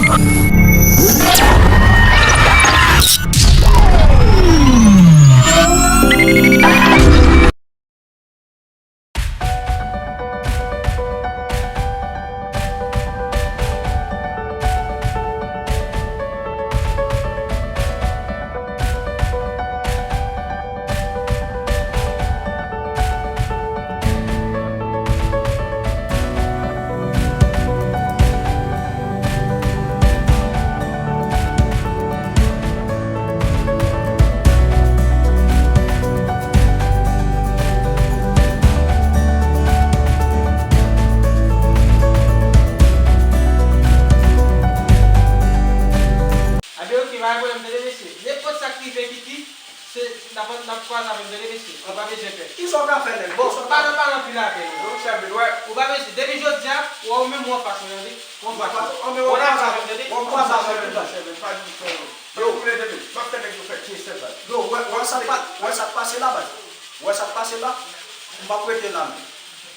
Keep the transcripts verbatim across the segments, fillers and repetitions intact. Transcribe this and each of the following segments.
Abe, oke, pa gen pwoblèm, tande mesye. Nenpòt sa k rive Kiki, se, n ap, n ap kwaze avè m, tande mesye. Ou pa bezwen pè. Kisa w ka fè, nèg? Bon, pa nan, pa nan anpil avè l. Ou pa bezwen. Depi jodi a, ou wè ou menm ou anfas mwen, tande. Ou anfas mwen. Ou anfas mwen, tande. Ou anfas mwen, tande. Yo, m ap fè nèg yo fè kye sèl baz. Yo, wè, wè sa k pa, wè sa k pase la, baz. Wè sa k pase la. M p ap rete la, menm.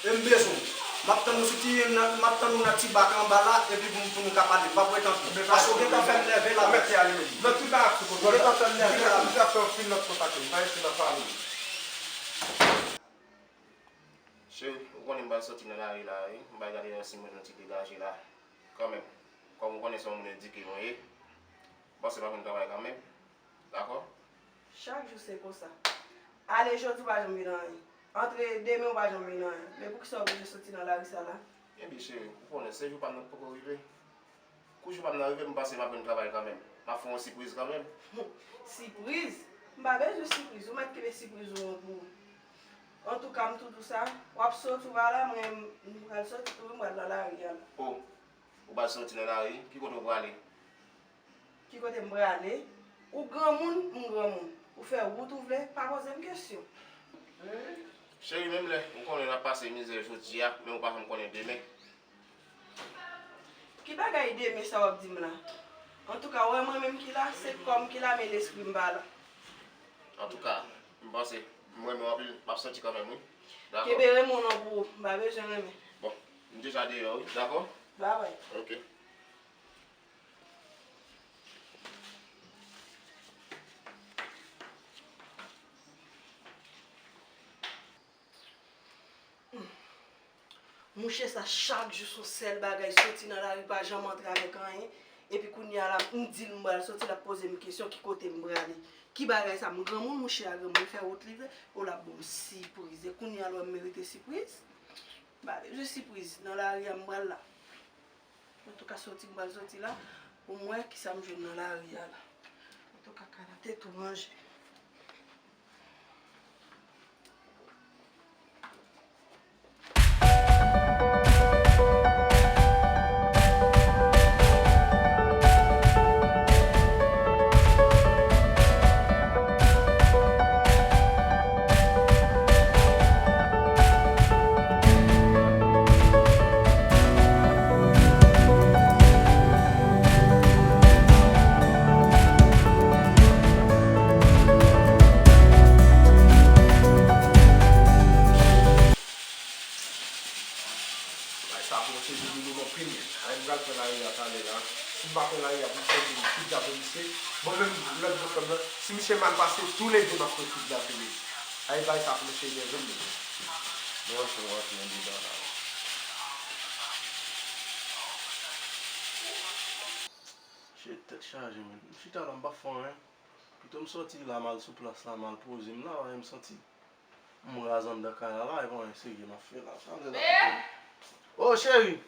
E m bezwen w. M ap tann ou sou ti, m ap tann ou nan ti bak anba la, epi pou, pou nou ka pale. M p ap rete ankò. Paske w gentan fè m nève la, baz. Mèt ale, men. Nan tout bagay sou kontwòl la. Ou gentan fè m nève la, baz. Ou gentan fè yon fil lòt kote ak mwen. M pa rete nan pale. Cheri, ou konnen m pral soti nan lari la, wi. M pral gade si m jwenn yon ti degaje la. Kanmenm. Kòm ou konnen se yon moun edike mwen ye. Panse m ap jwenn travay kanmenm. Dakò? Chak jou se konsa. Ale jodi ou pa janm vin anyen. Antre demen ou pa janm vin anyen. Men poukisa w oblije soti nan lari sa la? Ebyen cheri, ou konnen se jou pa m nan k poko rive. Kou jou pa m nan rive, m panse m ap jwenn travay kanmenm. M ap fè w yon sipriz kanmenm. Sipriz? M pa bezwen sipriz. Ou mèt kenbe sipriz ou an pou ou. Antouka, m tou di w sa, w ap soti ou pa la, mwen, m pral soti tou, m pral nan lari a la. O, ou pral soti nan lari? Ki kote w prale? Ki kote m prale? Ou granmoun, m granmoun. Ou fè wout ou vle, pa poze m kesyon. Cheri, menm lè ou konnen n ap pase mizè jodi a, men ou pa janm konnen demen. Ki bagay demen sa w ap di m la? Antouka, w wè mwen menm ki la, se kò m ki la, men lespri m pa la. Antouka, m panse, m renmen w anpil, m ap soti kanmenm, wi. Dakò? Kenbe renmen w nan pou ou, m pa bezwen renmen. Bon, m deja deyò, wi, dakò? Babay. Oke. Mouche sa chak jou se yon sèl bagay, soti nan lari pa janm antre avèk anyen. Epi kounye a la, m di l m pral soti, l ap poze m kesyon ki kote m prale. Ki bagay sa, m granmoun, mouche a granmoun, li fè wout li vle, o l ap ban m sipriz. E kounye a l wè m merite sipriz? M pa bezwen sipriz, nan lari a m pral la. Antouka, soti m pral soti la, pou m wè kisa m jwenn nan lari a la. Antouka, kay la te tou ranje. Ay, sa pou misye di Doudou bon pil. Ay, m pral pran lari a talè la. Si m pa pran lari a pou misye di m kidnape misye. Bon, menm lòt bòkòm nan, si misye mal pase, toulède m ap fè kidnape li. Ay, bay sa pou misye nève m. Mwen rantre, mwen rantre andedan la. Shit, tèt chaje, men. M chita la, m pa fè anyen. Pito m soti la, m al sou plas la, m al poze m la, paske m santi m raz anndan kay la, la, e pa anyen serye m ap fè la. Sa vle la. Babe! Oh, cheri!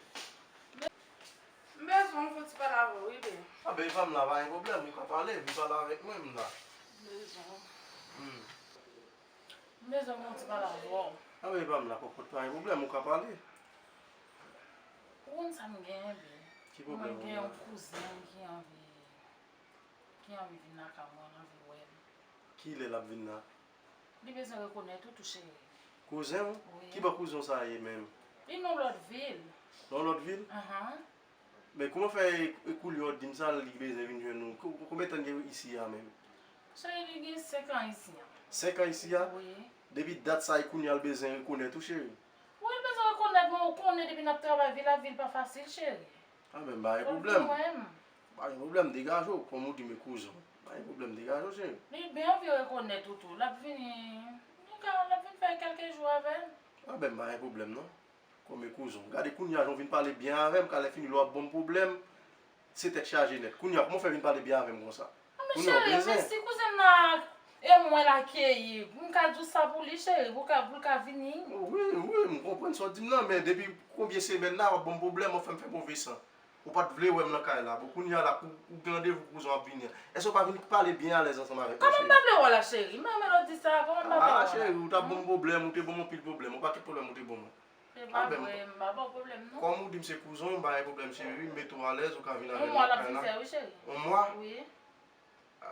M bezwen w, fò ti pale avè w, wi, babe. Ah, babe, pa m la, pa gen pwoblèm, ou ka pale, vin pale avèk mwen, m la. M bezwen w. Hmm. M bezwen fò ti pale avè w. Ah, babe, pa m la, kòkòt, pa gen pwoblèm, ou ka pale. Ou konn sa m genyen, babe? Ki pwoblèm ou gen? Mwen gen yon kouzen ki anvi Ki anvi vin lakay mwen, l anvi wè m. Kilè l ap vin la? Li bezwen rekonèt ou tou, cheri. Kouzen w? Wi. Ki bò kouzen w sa ye menm? Li nan lòt vil. Nan lòt vil? Ahan. Men kòman fè e, e koulye w ap di m sa, li bezwen vin jwenn ou? Ko-, konbyen tan l gen isi a menm? Cheri, li gen senk an isi a. Senk an isi a? Wi. Depi dat sa e kounye a l bezwen rekonèt ou, cheri? Wi, l bezwen rekonèt mwen, ou konnen depi n ap travay, vil ak vil pa fasil, cheri. Ah, men m pa gen pwoblèm. Fò l vin wè m. Pa gen pwoblèm, degaje w, kòm ou di m e kouzin w. Pa gen pwoblèm, degaje w, cheri. Li byen anvi rekonèt ou tou. L ap vini, li ka, l ap vin fè kèlke jou avè l. A ben, pa gen pwoblèm, non. Kòm e kouzin w. Gade kounye a, jan w vin pale byen avè m, ka lè fini lè w ap ban m pwoblèm, se tèt chaje nèt. Kounye a, kòman w fè vin pale byen avè m konsa? A, men cheri, men si kouzen m nan e mwen l akeyi, m ka di w sa pou li, cheri, pou ka, pou l ka vini. Wi, wi, m konprann sa w di m nan, men depi konbyen semèn la, w ap ban m pwoblèm, w ap fè m fè move san. Ou pa t vle wè m nan kay la. Bon, kounye a la, ou, ou gen randevou pou kouzen w ap vini an. Èske w pa vin pale byen alèz ansanm avèk mwen, cheri? Kòman m pa vle wè w la, cheri? M renmen lè w di sa. Kòman m pa vle wè w la? A, cheri, ou t ap ban m pwoblèm, ou te ban m anpil pwoblèm. Yon pakèt pwoblèm ou te ban mwen. Se pa vre, m pa ba w pwoblèm, non. Kòm ou di m se kouzen w, m pa gen pwoblèm, cheri. M mete w alèz, ou ka vin avè m nan kay la. Yon mwa l ap vin fè, wi, cheri. Yon mwa? Wi. A,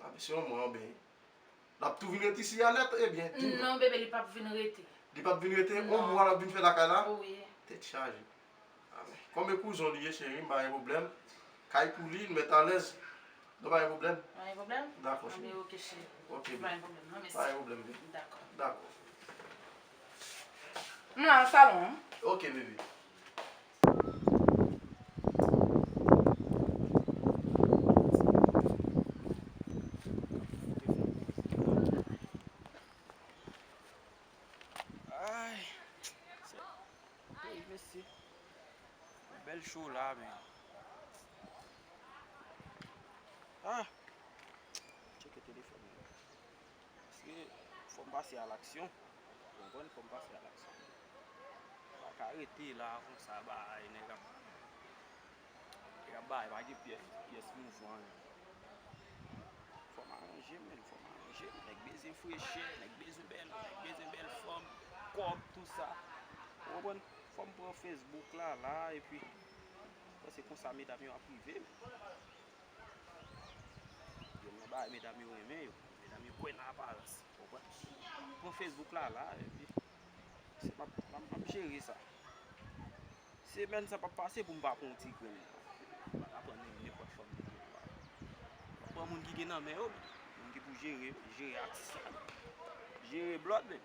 a, men se yon mwa, anben. L ap tou vin ret isi a nèt, ebyen, di m non. Non, bebe, li p ap vin rete. Li p ap vin rete? Non. Yon mwa l ap vin fè lakay la? Wi. Tèt chaje. A, men, kòm e kouzon li ye, cheri, m pa gen pwoblèm. Kay pou li, l mèt alèz. Nou pa gen pwoblèm? Pa gen pwoblèm? Dakò, cheri. Anben, oke, cheri. Oke, bebe. Pa gen pwoblèm, non, mèsi. Pa gen pwoblèm, bebe. Dakò. Dakò. M la nan salon an. Oke, bebe. Ay, se, ey, mesye. Bèl cho la, men. Ah! Tcheke telefòn nan. Paske fò m pase a laksyon. Ou konprann? Fò m pase a laksyon. M pa ka rete la konsa, bay, nèg ap, nèg ap bay, pa gen pyès, pyès mouvman. Fò m aranje m, men, fò m aranje m. Nèg bezwen frechè, nèg bezwen bèl, nèg bezwen bèl fanm, kòb, tou sa. Ou konprann? Fò m pran Facebook la, la, epi, se konsa medam yo ap rive, men. Yo nan bagay medam yo renmen yo. Medam yo kwè nan aparans. Ou konprann? Pran Facebook la, la, epi se m ap, m ap, m ap jere sa. Semèn sa p ap pase pou m pa pran yon ti grenn. M pa ka pran nenpòt fanm li ye. M ap pran moun ki gen nan men yo, moun ki pou jere, jere atis la, jere blòd, men.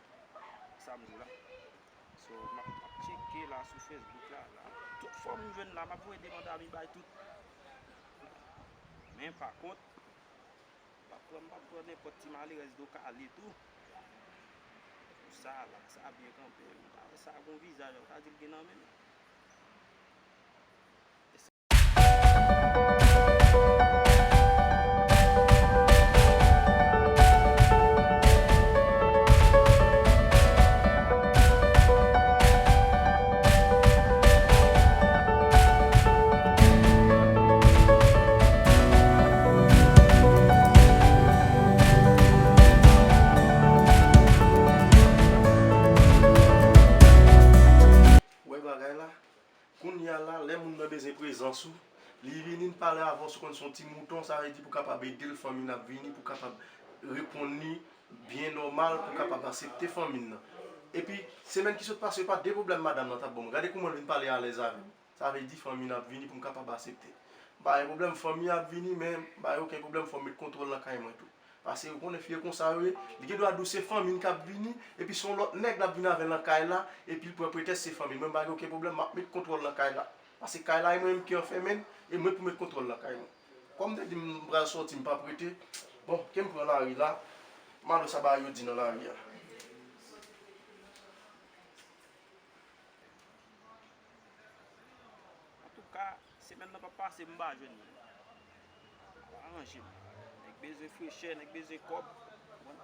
Sa m di w la. So, m ap, m ap tcheke la sou Facebook la, la. Tout fanm m jwenn la, m ap voye demand ami bay tout. Men, pa kont, m p ap pran, m p ap pran nenpòt ti malerèz do kale tou. Pou sa la, sa byen kanpe. M pa wè sa gon vizaj, ou ta di l gen nan men l. Wè bagay la? Kounye a la, lè moun nan bezwen prezans ou, li vini, li pale avè w, si w konn se yon ti mouton, sa vle di pou kapab ede l, fanmi n ap vini, pou kapab reponn li byen nòmal, pou kapab aksepte fanmi n nan. Epi, semèn ki sot pase, se pa de pwoblèm madanm nan t ap ban mwen. Gade kouman l vin pale alèz avè m. Sa vle di fanmi n ap vini pou m kapab aksepte. M pa gen pwoblèm, fanmi ap vini, men m pa gen okenn pwoblèm, fò m met kontwòl nan kay mwen tou. Paske ou konnen fi yo konsa yo ye, li gen dwa di w se fanmi n k ap vini, epi se yon lòt nèg l ap vin avè l nan kay la, epi l pran pretèks se fanmi l. Mwen m pa gen okenn pwoblèm, m ap met kontwòl nan kay la. Paske kay la e mwen menm ki anfèmen l, e mwen pou met kontwòl nan kay mwen. Kòm m te di m pral sòti, m p ap rete, bon, ke m pran lari la, m al wè sa bagay yo di nan lari a. Antouka, semèn nan p ap pase m pa jwenn moun. Aranje m. Nèg bezwen frechè, nèg bezwen kòb. Konprann?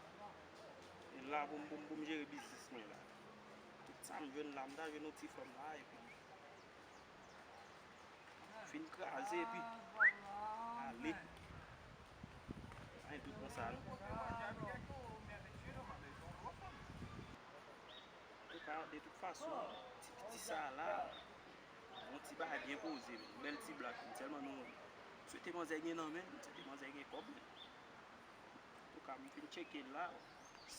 E la pou m, pou m, pou m jere biznis mwen la. Tout sa m jwenn la, m ta jwenn yon ti fanm la, epi fin kraze, epi ale. Pa gen dout nan sa, non. Antouka, de tout fason, ti piti sa la, yon ti bagay byen poze, men, bèl ti blak, men sèlman nou swete manzè gen nan men, swete manzè gen kòb, men. Antouka, m fin tcheke l la,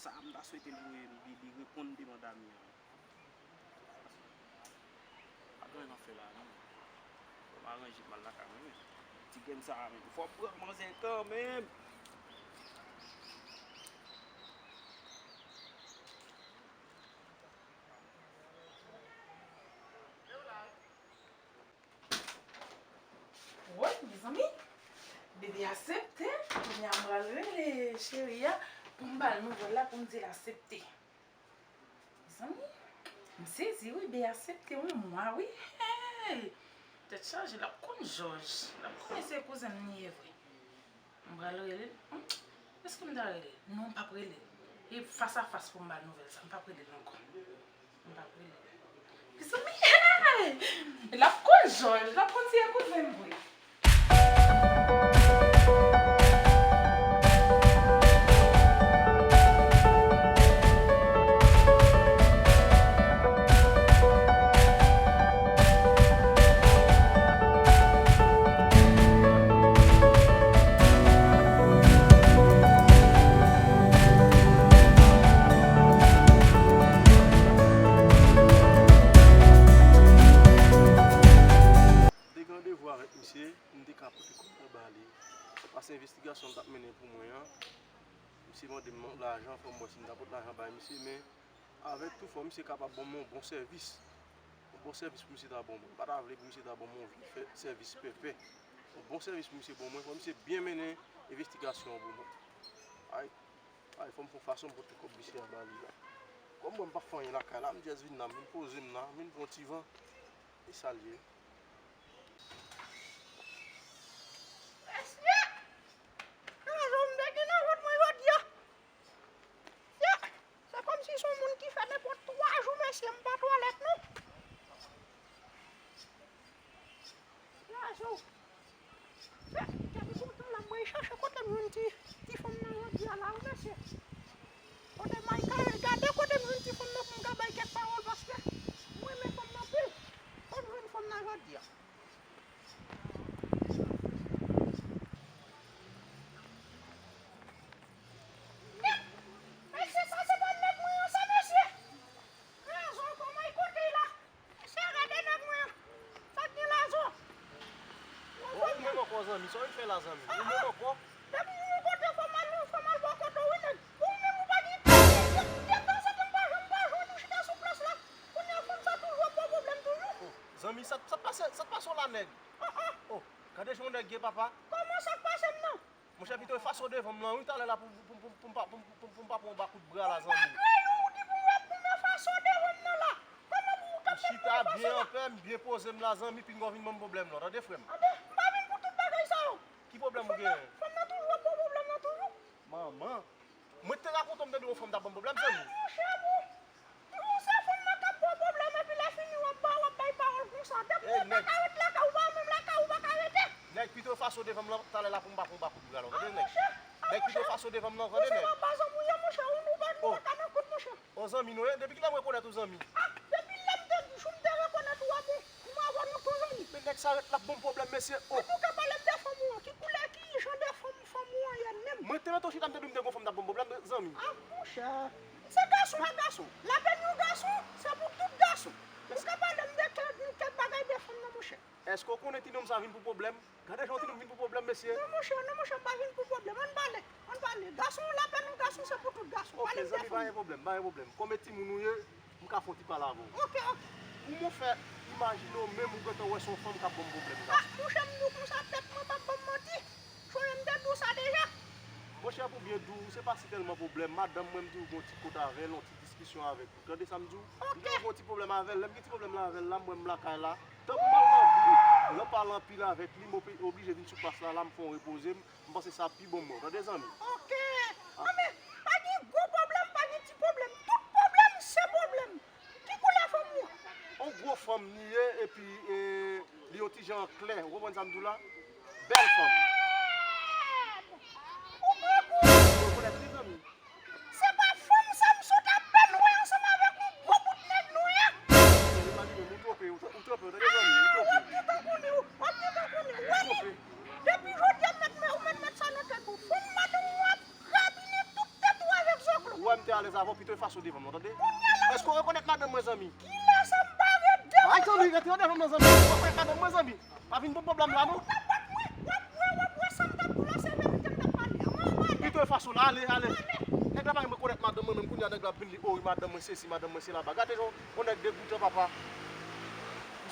sa m ta swete l voye m, li, li reponn demann ami an. Pa gen anyen m ap fè la, non. Fò m aranje m al lakay mwen, men. Ti grenn sa a, men. Fò m pran manzè kanmenm. Woy, mezanmi. Aksepte, kounye a m pral rele cheri a pou m ba l nouvèl la, pou m di l aksepte. Mezanmi, m sezi wi, Bee aksepte yon mwa wi. Hey! Tèt chaje, l ap konn jòj. L ap konnen se kouzen m li ye vre. M pral rele l. Hmm, èske m ta rele l? Non, m p ap rele l. E fas a fas pou m ba l nouvèl sa, m p ap rele l ankò. M p ap rele l. Mezanmi, hey! L ap konn jòj, l ap konn si e kouzen m vre. Te gen randevou avèk misye, m te ka pote kòb la ba li. Paske envestigasyon l t ap mennen pou mwen an, misye mande m lajan, fò m wè si m ta pot lajan bay misye, men avèk tou, fò misye kapab ban mwen yon bon sèvis. Yon bon sèvis pou misye ta ban mwen. M pa ta vle pou misye ta ban mwen yon vye fè, sèvis pèpè. Yon bon sèvis pou misye ban mwen, fò misye byen mennen envestigasyon an pou mwen. Ay, ay, fò m fè yon fason m pote kòb misye a ba li la. Kòm mwen m p ap fè anyen lakay la, m jis vin la, m vin poze m la, m vin pran ti van. E sa l ye. Mesye! Nan zòn m te gen nan vant mwen jodi a. Mesye! Se kòmsi se yon moun ki fè nenpòt twa jou, mesye, m pa twalèt non. Lazo. Depi lontan la, mwen chache kote m jwenn ti, ti fanm nan jodi a la, wi, mesye. Kote m al ka gade kote m jwenn ti fanm nan pou m ka bay kèk pawòl, paske mwen renmen fanm nan anpil. Kote m jwenn fanm nan jodi a? Nèg! Mesye, sa se pa nèg mwen an, sa, mesye! Lazo, kòman l kote la? Mesye, gade nèg mwen an. Sa k gen, Lazo? Bon, ou menm ankò, zanmi. Sa w vin fè la, zanmi? Ou menm ankò? Depi m yon kote, fò m al, fò m al bò kote w, wi, nèg. Bon, ou menm ou pa gen tèt. Depi tan sa tan m pa janm pa jwenn ou chita sou plas la. Kounye a, fanm sa toujou ap ba w pwoblèm toujou. Oh, zanmi, sa, sa k pase, sa k pase w la, nèg? Oh, oh. Oh, gade jan yon nèg ye, papa. Kòman sa k pase m nan? Monchè, pito efaso devan m nan, wi, talè la pou, pou, pou, pou m pa, pou, pou, pou m pa pran w ba kout bra la, zanmi. Ou pa kreye yon ou di pou m wè pou m efaso devan m nan la. Kòman pou ou t ap fè pou efaso la? M chita byen anpè, m byen poze m la, zanmi, pinga w vin ban m pwoblèm nan, tande, frè m. Anben, m pa vin pou tout bagay sa yo. Ki pwoblèm ou genyen? Fanm nan toujou ap ba w pwoblèm nan toujou. Manman. Mwen te rakonte w m tande yon fanm t ap ban m pwoblèm, zanmi. Ah, monchè, bon. Ou se fanm nan k ap ba w pwoblèm, epi lè fini w ap ba, w ap bay pawòl konsa. Depi w pa ka ret lakay ou, pa menm lakay ou pa ka rete. Nèg, pito efaso devan m nan, talè la pou m pa pran w ba kout bra la, tande, nèg. Ah, monchè. Nèg, pito efaso devan m nan, tande, nèg. Monchè, se pa zanmi w ye, monchè. Ou nou pa, nou pa ka nan kont, monchè. Oh, zanmi nou ye? Depi kilè m rekonèt ou zanmi? Ah, depi lè m te, jou m te rekonèt ou a, bon, mwen avè w nou tou zanmi. Men nèg sa ret l ap ban m pwoblèm, mesye. Oh. Antouka, pale m de fanm ou an. Ki koulè, ki jan de fanm, fanm ou an ye menm? Mwen te mete w chita, m te di w m te gon fanm t ap ban m pwoblèm, zanmi. Ah, monchè. Se gason a gason. Lapèn yon gason, se pou tout gason. Ou ka pale m de kèk, kèk bagay de fanm nan, monchè. Èske w konnen ti nonm sa vin pou pwoblèm? Gade jan yon ti nonm vin pou pwoblèm, mesye. Non, monchè, non, monchè, m pa vin pou pwoblèm. Ann pale, ann pale. Gason, lapèn yon gason, se pou tout gason. Pale m de fanm. Ok, zanmi, pa gen pwoblèm, pa gen pwoblèm. Kòm e timoun ou ye, m ka fè yon ti pale avè w. Ok, ok. Pou mwen fè, imajine w menm ou gentan wè se yon fanm k ap ban m pwoblèm, gason. Ah, monchè, m di w konsa, tèt mwen p ap ban m manti. Sonje m te di w sa deja. Monchè, pou byen di w, se pa si tèlman pwoblèm. Madanm mwen, m toujou gen yon ti kote avè l, yon ti diskisyon avèk li. Tande sa m di w? M toujou gen yon ti pwoblèm avè l. Lè m gen ti pwoblèm la avè l la, m wè m lakay la. Tan pou m al nan bri, lè m pale anpil avèk li, m oblije vin sou plas la, la m fè yon repoze m. M panse sa pi bon mwen. Tande, zanmi? Ok. Ah. Anben, pa gen gwo pwoblèm, pa gen ti pwoblèm. Tout pwoblèm, se pwoblèm. Ki koulè fanm ou an? On gwo fanm li ye, epi, e, li yon ti jan klè. Ou konprann sa m di w la? Bèl fanm. Ou pran kou. Ou rekonèt li, zanmi? Se pa fanm sa m sot apèn wè ansanm avèk yon gwo bout nèg nwè. Ou twope, ou twope, ou tande, zanmi, ou twope. W ap gentan konnen, w ap gentan konnen. Ou ap gentan konnen. Ou twope. Depi jodi a, m mèt, ou mèt, mèt sa nan tèt ou. Fanm madanm ou ap rabinen tout tèt ou avèk zòklòt. Ou wè m te alèz avè w, pito efaso devan m non, tande? Èske w rekonèt madanm mwen, zanmi? Kilè sa m pa ret devan? Ay, zanmi, rete devan m non, zanmi. Ou rekonèt madanm mwen, zanmi? Pa vin pou pwoblèm la, non. Ou t ap bat mwen, w ap wè, w ap wè sa m t ap di w la, se verite m t ap pale a. Mwen, mwen. Pito efaso la, ale, ale. Ale. Nèg la pa menm rekonèt madanm mwen, menm kounye a nèg la ap vin li, o, wi, madanm mwen sesi, madanm mwen sela. Gade yon, yon nèg degoutan, papa. M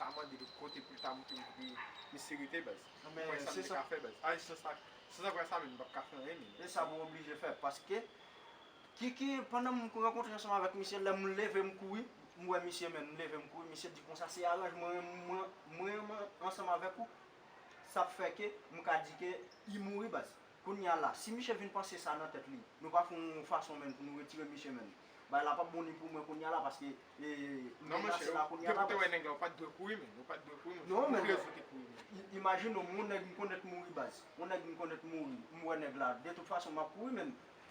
ta mande l kote pou l ta montre m kote misye rete, baz. Non, men Mwen sa m se te sa. Ka fè, baz. Ay, san sa, san sa, vre sa, men m p ap ka fè anyen, men. Se sa pou oblije fè. Paske, Kiki, pandan m rankontre ansanm avèk misye, lè m leve m kouri, m wè misye menm, m leve m kouri, misye di konsa, se aranjman mwen, mwen, mwen ansanm avèk ou, sa fè ke m ka di ke li mouri, baz. Kounye a la, si misye vin panse sa nan tèt li, nou pa fè yon fason menm pou nou retire misye menm. Bagay la p ap bon ni pou mwen kounye a la, paske e, Non, monchè, menase la kounye a depi la, w te wè baz. Nèg la, ou pa t dwe kouri, men. Ou pa t dwe kouri, monchè. Non, men Pou rezon te kouri, men. I- Imajine w, yon nèg m konèt mouri, baz. Yon nèg m konèt mouri, m wè nèg la. De tout fason, m ap kouri, men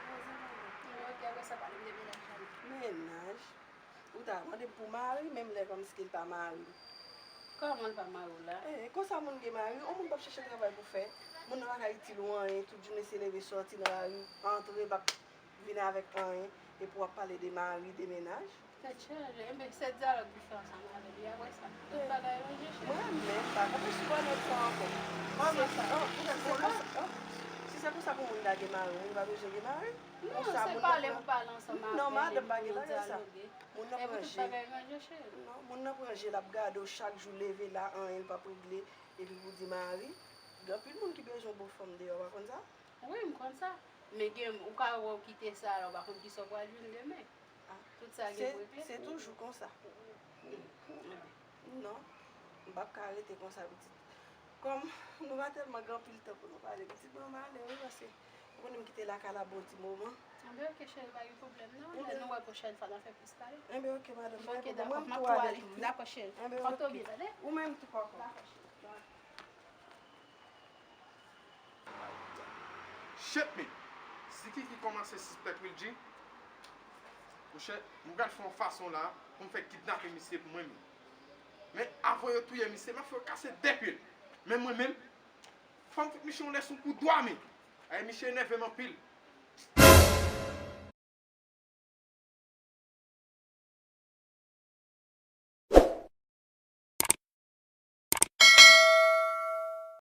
mwen poze mwen. Ok, apre sa pale m de mennaj la. Mennaj? Ou ta mande m pou mari, menm lè kòmsi ke l pa mari m. Kòman l pa mari w la? Eh, konsa moun gen mari, yon moun p ap chèche travay pou fè. Moun nan pa ka itil ou anyen, tout jounen se leve sòti nan lari, antre, p ap vin avèk anyen, epi w ap pale de mari, de mennaj. Tèt chaje, enben se dyalòg ki fè ansanm avè li, apre sa, tout bagay ranje cheri. Mwen menm, m pa ka fè sou bònèt sa ankò. Mwen menm, oh, poutèt se konsa, oh, si se konsa pou moun lage mari, moun pa bezwen gen mari. Non, se pale pou pale ansanm avè l, epi pou nou dyaloge. Epi tout bagay ranje cheri. Non, moun nan pran je l ap gade w chak jou, leve la, anyen l p ap regle, epi pou w di mari. Gen anpil moun ki bezwen bon fanm deyò, w pa konn sa? Wi, m konn sa. Men gen, ou ka wè w kite sa la, ou pa konn kisa w pral jwenn demen. Tout sa gen pou regle. Se toujou konsa. Non, m p ap ka rete konsa pitit. Kòm nou pa tèlman gen anpil tan pou nou pale, pitit mwen m ale wi, paske ou konnen m kite lakay la bon ti moman. Enben ok cheri, pa gen pwoblèm non. Lè nou wè pwochèn fwa n a fè plis pale. Enben ok madanm, pa gen pwoblèm. Mwen m tou ale tou. Dakò cheri. Enben ok. Ou menm tou papa. Shit men, si Kiki kòmanse sispèk Wilgy, monchè, m pral fè yon fason la pou m fè kidnape misye pou mwen menm. Men avan yo touye misye, m ap fè yo kase de pye l. Men mwen menm, fò m fout misye yon lèson kou dwa men. Ay misye enève m anpil.